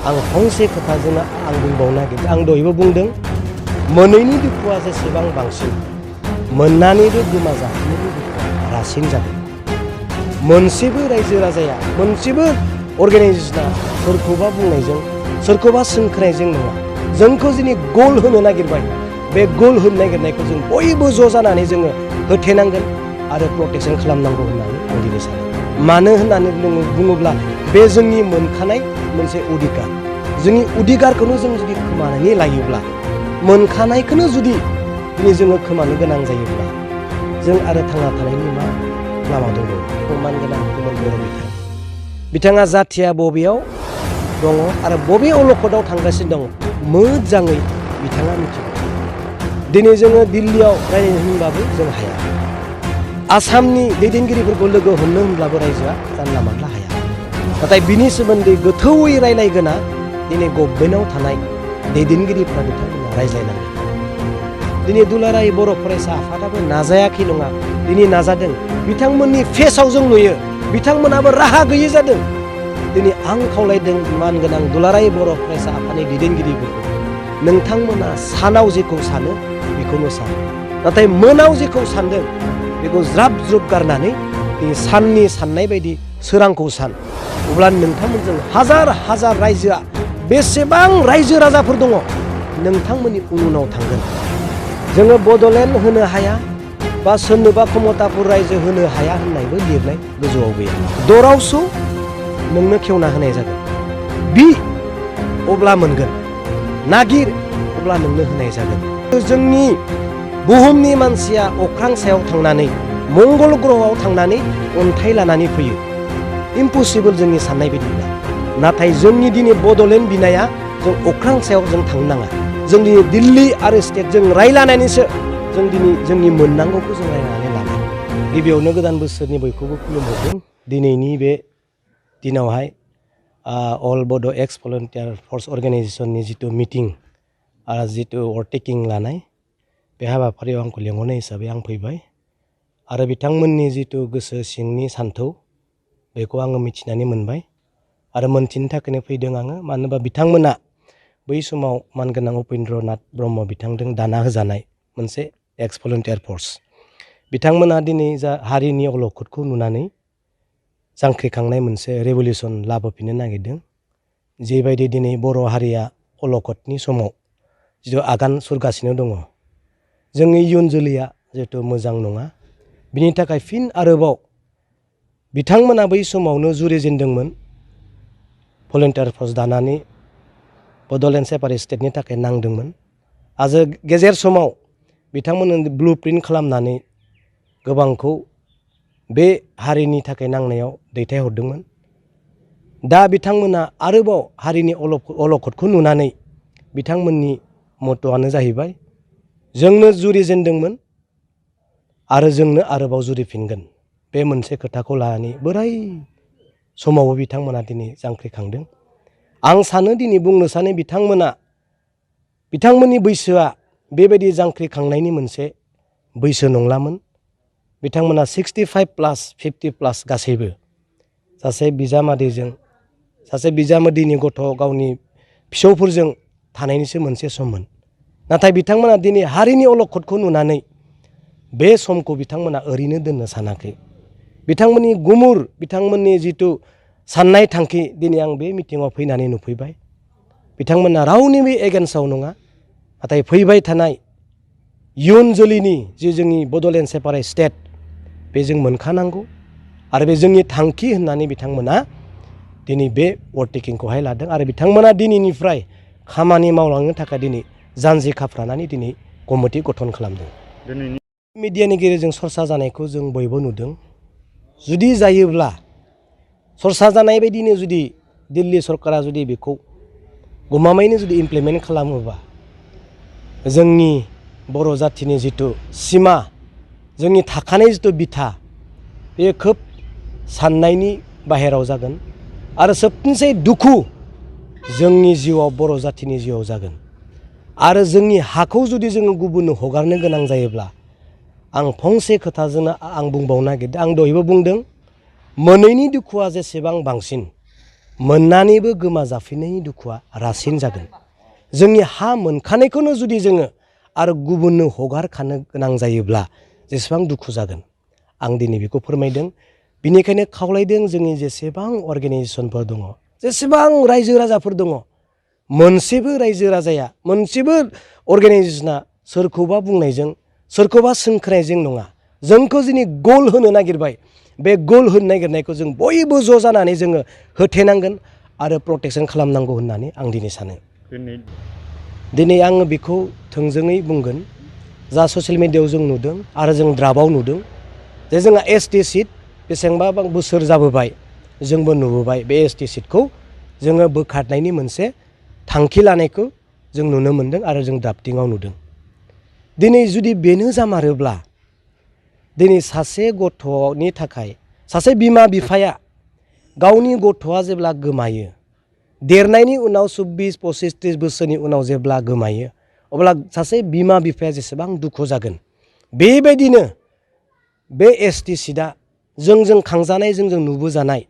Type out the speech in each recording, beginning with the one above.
आं फंसे खोथाजोंनो आं बुंबावनो नागिरदों आं दहायबो बुंदों मोनैनि दुखुआ जेसेबां बांसिन मोननानैबो गोमाजाफिननायनि दुखुआ रासिन जागोन। मोनसेबो रायजो राजाया मोनसेबो अर्गानाइजेसना सोरखौबा बुंनायजों सोरखौबा सोंख्रायजों नङा जोंखौ दिनै गल होनो नागिरबाय बे गल होनो नागिरनायखौ जों बयबो ज' जानानै जोङो होथेनांगोन आरो प्रटेकसन खालामनांगौ होननानै आं दिनै सानो। मानो होननानै बुङोब्ला बे जोंनि मोनखानाय मोनसे अधिकार जोंनि अधिकारखौनो जों जुदि खोमानानै लायोब्ला मोनखानायखौनो जुदि दिनै जोङो खोमानो गोनां जायोब्ला जों आरो थांना थानायनि मा लामा दंबावो। मान गोनां बर' बिथाङा जाथिया बबेयाव दङ आरो बबे अलखदाव थांगासिनो दङ मोजाङै बिथाङा मिथिगौ। दिनै जोङो दिल्लीयाव रायज्लायनो होनबाबो जों हाया। आसामनि दैदेनगिरिफोरखौ लोगो हमनो होनब्लाबो रायजोआ जानला मानला हाया। नाथाय बिनि सोमोन्दै गोथौयै रायज्लायगोना दिनै गभर्नमेन्टआव थानाय दैदेनगिरिफ्रा बिथांमोना रायज्लायनांगोन। दिनै दुलाराय बर' फरायसा आफादाबो नाजायाखै नङा दिनै नाजादों। बिथांमोननि फेसाव जों नुयो बिथांमोनाबो राहा गैयै जादों। दिनै आं खावलायदों मानगोनां दुलाराय बर' फरायसा आफादनि दैदेनगिरिफोरखौ नोंथांमोना सानाव जेखौ सानो बेखौनो सान नाथाय मोनाव जेखौ सानदों बेखौ ज्राब ज्रुब गारनानै साननि साननाय बायदि सोरांखौ सान। अब्ला नोंथांमोनजों हाजार हाजार रायजोआ बेसेबां रायजो राजाफोर दङ नोंथांमोननि उनाव थांगोन। जोङो बड'लेण्ड होनो हाया बा सोरनोबा खमतापुर रायजो होनो हाया होननायबो लिरनाय गोजौआव गैया। दरावसो नोंनो खेवना होनाय जागोन। बि अब्ला मोनगोन नागिर अब्ला नोंनो होनाय जागोन। जोंनि बुहुमनि मानसिया अख्रां सायाव थांनानै मंगल ग्रहआव थांनानै अन्थाइ लानानै फैयो इम्पसिबोल जोंनि साननाय बायदिब्ला। नाथाय जोंनि दिनै बड'लेण्ड बिनाया जों अख्रां सायाव जों थांनो नाङा। जों दिनै दिल्ली आरो स्टेटजों रायलायनानैसो जों दिनै जोंनि मोननांगौखौ जों रायलायनानै लानाय। गिबियावनो गोदान बोसोरनि बयखौबो खुलुमहरदों। दिनैनि बे दिनावहाय अल बड' एक्स भलन्टियार फर्स अर्गानाइजेसननि जिथु मिटिं आरो जिथु अभारटेकिं लानाय बे हाबाफारियाव आंखौ लेंहरनाय हिसाबै आं फैबाय आरो बिथांमोननि जिथु गोसो सिंनि सान्थौ बेखौ आङो मिथिनानै मोनबाय आरो मोनथिनो थाखायनो फैदों आङो। मानो होनबा बिथांमोना बै समाव मानगोनां उपेन्द्रनाथ ब्रह्म बिथांजों दाना होजानाय मोनसे एक्स भलन्टियार फर्स। बिथांमोना दिनै जा हारिनि अलखदखौ नुनानै जांख्रिखांनाय मोनसे रेभलिउसन लाबोफिननो नागिरदों। जेबायदि दिनै बर' हारिया अलखदनि समाव जिथु आगान सुरगासिनो दङ जोंनि इयुन जोलैया जिहेथु मोजां नङा। बिनि थाखाय फिन आरोबाव बिथांमोना बै समावनो जुरिजेनदोंमोन भलन्टियार फर्स दानानै बड'लेण्ड सेपारेट स्टेटनि थाखाय नांदोंमोन। आरो गेजेर समाव बिथांमोना ब्लु प्रिन्ट खालामनानै गोबांखौ बे हारिनि थाखाय नांनायाव दैथायहरदोंमोन। दा बिथांमोना आरोबाव हारिनि अलखदखौ नुनानै बिथांमोननि मट'आनो जाहैबाय जोंनो जुरिजेनदोंमोन आरो जोंनो आरोबाव जुरिफिनगोन। बे मोनसे खोथाखौ लानानै बोराय समावबो बिथांमोना दिनै जांख्रिखांदों। आं सानो दिनै बुंनो सानो बिथांमोननि बैसोआ बेबायदि जांख्रिखांनायनि मोनसे बैसो नंलामोन। बिथांमोना 65+ 50+ गासैबो सासे बिजामादैनि गथ' गावनि फिसौफोरजों थानायनिसो मोनसे सममोन। नाथाय बिथांमोना दिनै हारिनि अलखदखौ नुनानै बे समखौ बिथांमोना ओरैनो दोननो सानाखै। बिथांमोननि गुमुर बिथांमोननि जिथु साननाय थांखि दिनै आं बे मिटिङाव फैनानै नुफैबाय। बिथांमोना रावनिबो एगेन्स्टआव नङा नाथाय फैबाय थानाय इयुन जोलैनि जे जोंनि बड'लेण्ड सेपारेट स्टेट बे जों मोनखानांगौ आरो बे जोंनि थांखि होननानै बिथांमोना दिनै बे अभारटेकिंखौहाय लादों आरो बिथांमोना दिनैनिफ्राय खामानि मावलांनो थाखाय दिनै जानजि खाफ्रानानै दिनै कमिटि गठन खालामदों। मिडियानि गेजेरजों सरसा जानायखौ जों बयबो नुदों। जुदि जायोब्ला सरसा जानाय बायदिनो जुदि दिल्ली सरकारा जुदि बेखौ गमामायैनो जुदि इमप्लिमेन्ट खालामोबा जोंनि बर' जाथिनि जिथु सिमा जोंनि थाखानाय जिथु बिथा बे खोब साननायनि बाहेराव जागोन आरो सबनिसाय दुखु जोंनि जिउआव बर' जाथिनि जिउआव जागोन। आरो जोंनि हाखौ जुदि जोङो गुबुननो हगारनो गोनां जायोब्ला आं फंसे खोथाजोंनो आं बुंबावनो नागिरदों। आं दहायबो बुंदों मोनैनि दुखुआ जेसेबां बांसिन मोननानैबो गोमाजाफिननायनि दुखुआ रासिन जागोन। जोंनि हा मोनखानायखौनो जुदि जोङो आरो गुबुननो हगारखानो गोनां जायोब्ला जेसेबां दुखु जागोन आं दिनै बेखौ फोरमायदों। बिनिखायनो खावलायदों जोंनि जेसेबां अर्गेनाइजेसनफोर दङ, जेसेबां रायजो राजाफोर दङ, मोनसेबो रायजो राजाया, मोनसेबो अर्गेनाइजेसना सोरखौबा बुंनायजों सोरखौबा सोंख्रायजों नङा। जोंखौ दिनै गल होनो नागिरबाय, बे गल होनो नागिरनायखौ जों बयबो ज' जानानै जोङो होथेनांगोन आरो प्रटेकसन खालामनांगौ होननानै आं दिनै सानो। दिनै आङो बेखौ थोंजोङै बुंगोन, जा ससियेल मिडियायाव जों नुदों आरो जों द्राफ्टआव नुदों जे जोंहा एसटि सिट बेसेबांबा बोसोर जाबोबाय, जोंबो नुबोबाय बे एसटि सिटखौ जोङो बोखारनायनि मोनसे थांखि लानायखौ जों नुनो मोनदों आरो जों द्राफ्टिंआव नुदों। दिनै जुदि बेनो जामारोब्ला दिनै सासे गथ'नि थाखाय सासे बिमा बिफाया गावनि गथ'आ जेब्ला गोमायो, देरनायनि उनाव 24-25-30 बोसोरनि उनाव जेब्ला गोमायो, अब्ला सासे बिमा बिफाया जेसेबां दुखु जागोन, बेबायदिनो बे एसटि सिटआ जोंजों खांजानाय, जोंजों नुबोजानाय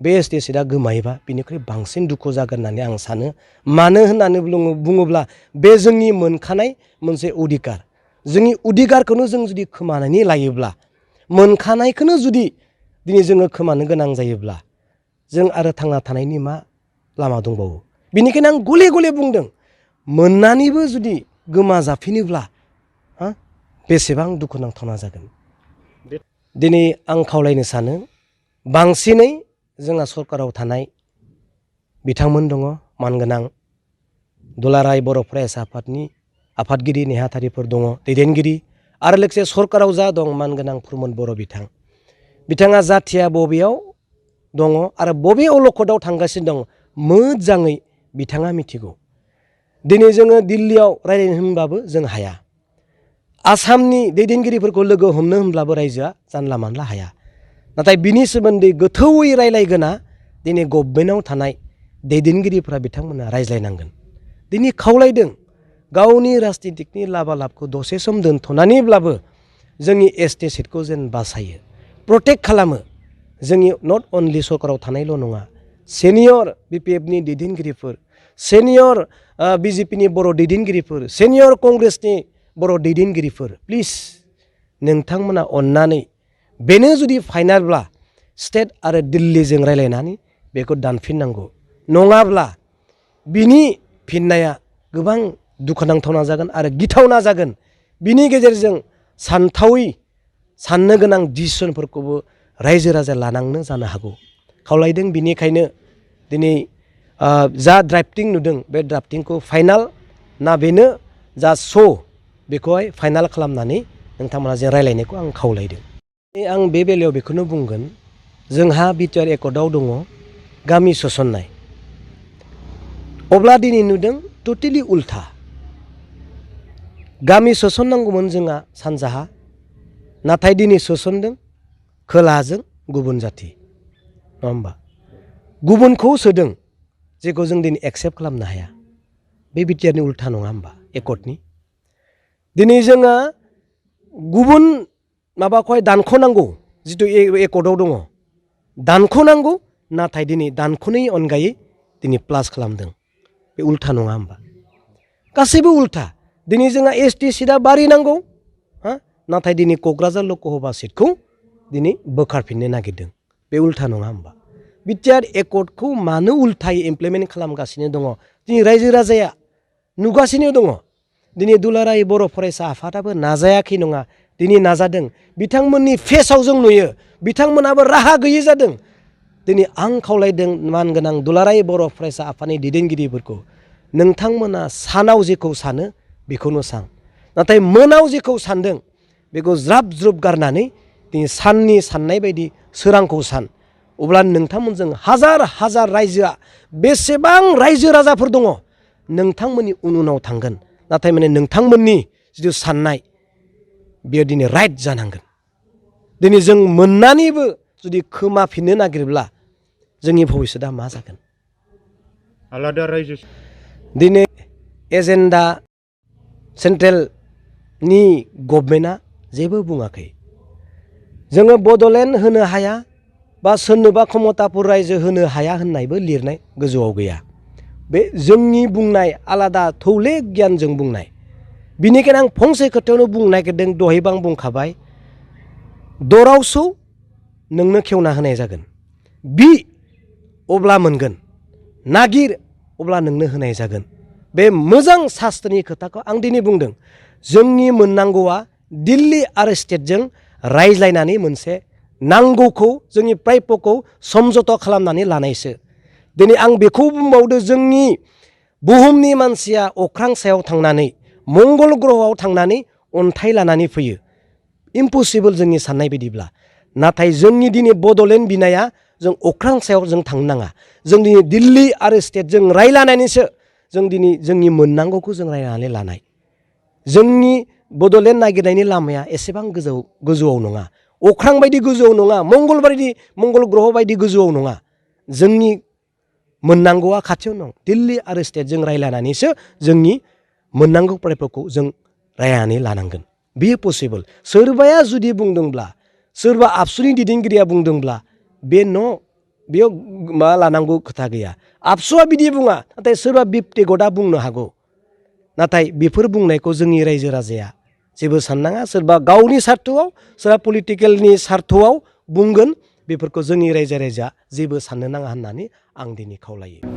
बे एसटि सिटआ गोमायोबा बिनिख्रुइ बांसिन दुखु जागोन होननानै आं सानो। मानो होननानै बुङोब्ला बे जोंनि मोनखानाय मोनसे अधिकार। जोंनि अधिकारखौनो जों जुदि खोमानानै लायोब्ला, मोनखानायखौनो जुदि दिनै जोङो खोमानो गोनां जायोब्ला जों आरो थांना थानायनि मा लामा दंबावो? बिनिखायनो आं गले गले बुंदों, मोननानैबो जुदि गोमाजाफिनोब्ला बेसेबां दुखुनांथावना जागोन। दिनै आं खावलायनो सानो, बांसिनै जोंहा सरकाराव थानाय बिथांमोन दङ, मानगोनां दुलाराय बर' फरायसा आफादनि आफादगिरि नेहाथारिफोर दङ, दैदेनगिरि, आरो लोगोसे सरकाराव जा दं मानगोनां प्रमद बर' बिथाङा जाथिया बबेयाव दङ आरो बबे अलखदाव थांगासिनो दं मोजाङै बिथाङा मिथिगौ। दिनै जोङो दिल्लीयाव रायज्लायनो होनबाबो जों हाया। आसामनि दैदेनगिरिफोरखौ लोगो हमनो होनब्लाबो रायजोआ जानला मानला हाया। नाथाय बिनि सोमोन्दै गोथौयै रायज्लायगोना दिनै गभर्नमेन्टआव थानाय दैदेनगिरिफोरा बिथांमोना रायज्लायनांगोन। दिनै खावलायदों, गावनि राजनितिकनि लाबालाबखौ दसे सम दोनथ'नानैब्लाबो जोंनि एसटि सिटखौ जेन बासायो, प्रटेक्ट खालामो। जोंनि नट अनलि सरकाराव थानायल' नङा, सेनियर बिपिएफनि दैदेनगिरिफोर, सेनियर बिजेपिनि बर' दैदेनगिरिफोर, सेनियर कंग्रेसनि बर' दैदेनगिरिफोर, प्लिज नोंथांमोना अननानै बेनो जुदि फाइनालब्ला स्टेट आरो दिल्लीजों रायज्लायनानै बेखौ दानफिननांगौ। नङाब्ला बिनि फिननाया गोबां दुखुनांथावना जागोन आरो गिथावना जागोन। बिनि गेजेरजों सानथावै साननो गोनां डिसिसनफोरखौबो रायजो राजा लानांनो जानो हागौ। खावलायदों बिनिखायनो दिनै जा ड्राफ्टिं नुदों बे ड्राफ्टिंखौ फाइनाल ना बेनो जा बेखौहाय फाइनाल खालामनानै नोंथांमोना जे रायज्लायनायखौ आं खावलायदों। आं बे बेलायाव बेखौनो बुंगोन, जोंहा बिटिआर एकर्डआव दङ गामि सोसननाय। अब्ला दिनै नुदों टटेलि उल्था। गामि सोसननांगौमोन जोंहा सानजाहा, नाथाय दिनै सोसनदों खोलाजों गुबुन जाथि, नङा होमबा? गुबुनखौ सोदों जेखौ जों दिनै एक्सेप्ट खालामनो हाया। बे बिटिआरनि उल्था नङा होमबा एकर्डनि? दिनै जोङो गुबुन माबाखौहाय दानख'नांगौ, जिथु एकर्डआव दङ दानख'नांगौ, नाथाय दिनै दानख'नायनि अनगायै दिनै प्लास खालामदों। बे उल्था नङा होमबा? गासैबो उल्था। दिनै जोंहा एसटि सिटआ बारिनांगौ, नाथाय दिनै क'क्राझार लकसभा सिटखौ दिनै बोखारफिननो नागिरदों। बे उल्था नङा होमबा? बिटिआर एकर्डखौ मानो उल्थायै इमप्लिमेन्ट खालामगासिनो दङ दिनै रायजो राजाया नुगासिनो दङ। दिनै दुलाराय बर' फरायसा आफादाबो नाजायाखै नङा, दिनै नाजादों। बिथांमोननि फेसाव जों नुयो बिथांमोनाबो राहा गैयै जादों। दिनै आं खावलायदों मानगोनां दुलाराय बर' फरायसा आफादनि दैदेनगिरिफोरखौ, नोंथांमोना सानाव जेखौ सानो बेखौनो सान, नाथाय मोनाव जेखौ सानदों बेखौ ज्राब ज्रुब गारनानै दिनै साननि साननाय बायदि सोरांखौ सान। अब्ला नोंथांमोनजों हाजार हाजार रायजोआ, बेसेबां रायजो राजाफोर दङ नोंथांमोननि उन उनाव थांगोन। नाथाय माने नोंथांमोननि जिथु साननाय बेयो दिनै राइट जानांगोन। दिनै जों मोननानैबो जुदि खोमाफिननो नागिरोब्ला जोंनि भबिष्यतआ मा जागोन? आलादा रायजो दिनै एजेन्डा सेन्ट्रेलनि गभर्नमेन्टआ जेबो बुङाखै। जोङो बड'लेण्ड होनो हाया, बा सोरनोबा क्षमताफोर रायजो होनो हाया होननायबो लिरनाय गोजौआव गैया। बे जोंनि बुंनाय आलादा थौले गियानजों बुंनाय। बिनिखायनो आं फंसे खोथायावनो बुंनो नागिरदों, दहायबो आं बुंखाबाय, दरावसौ नोंनो खेवना होनाय जागोन, बि अब्ला मोनगोन, नागिर अब्ला नोंनो होनाय जागोन। बे मोजां सास्त्रनि खोथाखौ आं दिनै बुंदों। जोंनि मोननांगौआ दिल्ली आरो स्टेटजों रायज्लायनानै मोनसे नांगौखौ जोंनि प्राप्यखौ समझौता खालामनानै लानायसो। दिनै आं बेखौ बुंबावदो, जोंनि बुहुमनि मानसिया अख्रां सायाव थांनानै मंगल ग्रहआव थांनानै अन्थाइ लानानै फैयो, इम्पसिबोल जोंनि साननाय बायदिब्ला। नाथाय जोंनि दिनै बड'लेण्ड बिनाया जों अख्रां सायाव जों थांनो नाङा, जों दिनै दिल्ली आरो स्टेटजों रायलायनानैसो जों दिनै जोंनि मोननांगौखौ जों रायलायनानै लानाय। जोंनि बड'लेण्ड नागिरनायनि लामाया एसेबां गोजौआव नङा, अख्रां बायदि गोजौआव नङा, मंगल ग्रह बायदि गोजौआव नङा। जोंनि मोननांगौआ खाथियाव दं। दिल्ली आरो स्टेटजों रायलायनानैसो जोंनि मोननांगौ प्राप्यखौ जों रायलायनानै लानांगोन। बेयो पसिबोल। सोरबाया जुदि बुंदोंब्ला, सोरबा आबसुनि दैदेनगिरिया बुंदोंब्ला, बे बेयाव मा लानांगौ खोथा गैया। आबसुआ बिदि बुङा, नाथाय सोरबा बिबटेगतआ बुंनो हागौ। नाथाय बेफोर बुंनायखौ जोंनि रायजो राजाया जेबो साननाङा। सोरबा गावनि सार्थआव, सोरबा पलिटिकेलनि सार्थआव बुंगोन, बेफोरखौ जोंनि रायजो राजाया जेबो साननो नाङा होननानै आं दिनै खावलायो।